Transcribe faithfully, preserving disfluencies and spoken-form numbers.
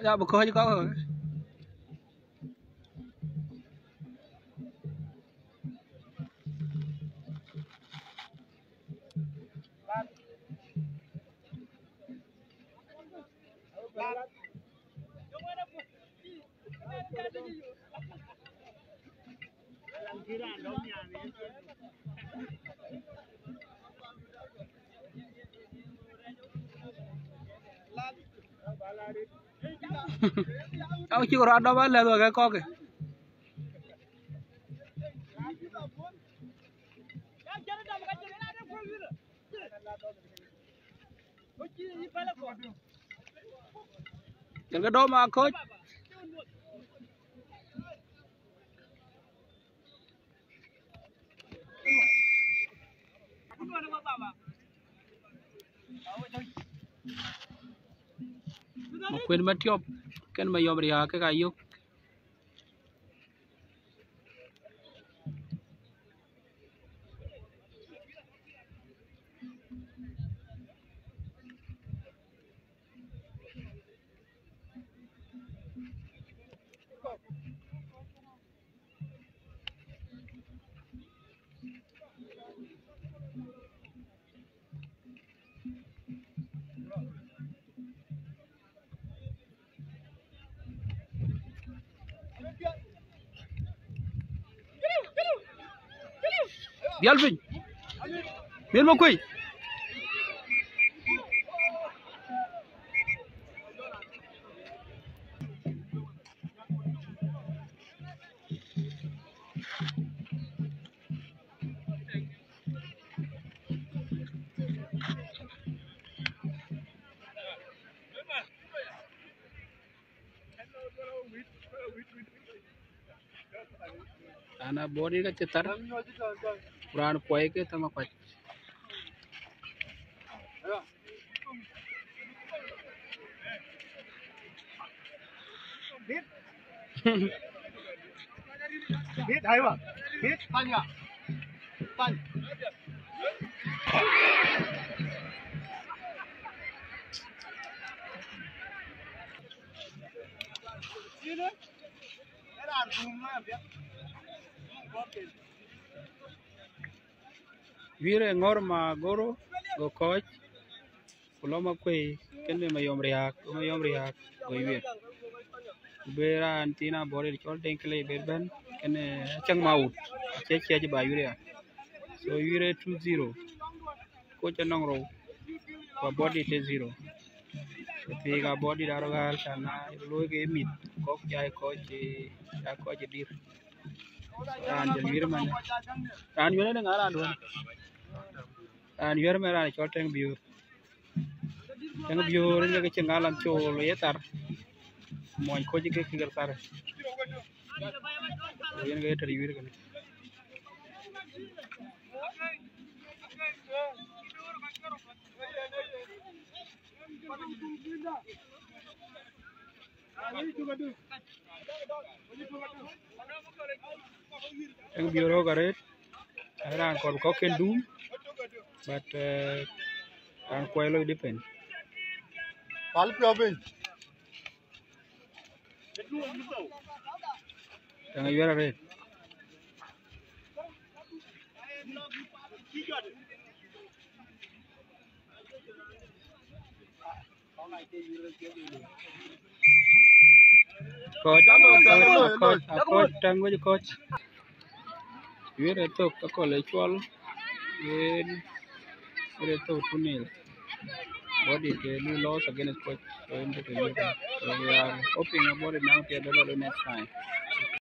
Ya bï kɔ̈ɔ̈c kɔ̈k. Au cï rɔt dɔm alɛ̈th wek ke kɔ̈k. Jël ke dɔm a kɔ̈ɔ̈c. Makuën Matiɔp kën Mayɔm Riääk kek ayök. Dhial piny. Miɛt Makuëi. Raan abɔ̈ dït ka cï thar, ku raan kuɔi ke thama kuac. Bit, aywa, bit, panya, panya. Yïn ë? Wïïr ë ŋɔ̈r Magoro, go kɔ̈ɔ̈c, ku lɔ Makuëi, kënë Mayɔm Riääk, go Mayɔm Riääk, go wïïr. Ku bï raan thiin abɔ̈ dït cɔl Deŋ Kelei bï bɛ̈n, kënë Acäŋ Mawut, acie ciɛc ba wïïr ya. So wïïr ë two zero. Kɔc anɔŋ rou, ku abɔ̈ dït ë zero. Ku thiik abɔ̈ dït arɔ ɣäl, can na looi ke mïth, kɔ̈k jai kɔc, jai kɔc ë dïr. Raan jël wïïr man. Raan wïïr ënë ŋa raan duɔ̈n? Raan wïïr man raan cɔl Tëŋ Biöör. Tëŋ Biöör ënë ke cï ŋalan col ye thar. Mony kɔc ke kï gɛr thar. Yen ke tɛ̈r wïïr kënë. Tëŋ Biöör rɔ̈k arëët, ë raan kɔ̈r kɔ̈k kën dum, but, eh, raan kuɔi loi depend. Pal piɔ̈u piny. Tëŋ Ayuɛɛr arëët. Kɔc, kɔc, kɔc, kɔc, tɛŋ wec kɔc. Wïïr ë thök, akɔ̈l ë cuɔl, wïïr, wïïr ë thök two nil. Body ke lui loss against kɔc, so yen ke wïïr. So we are hoping about it now, ke bï lɔ next time.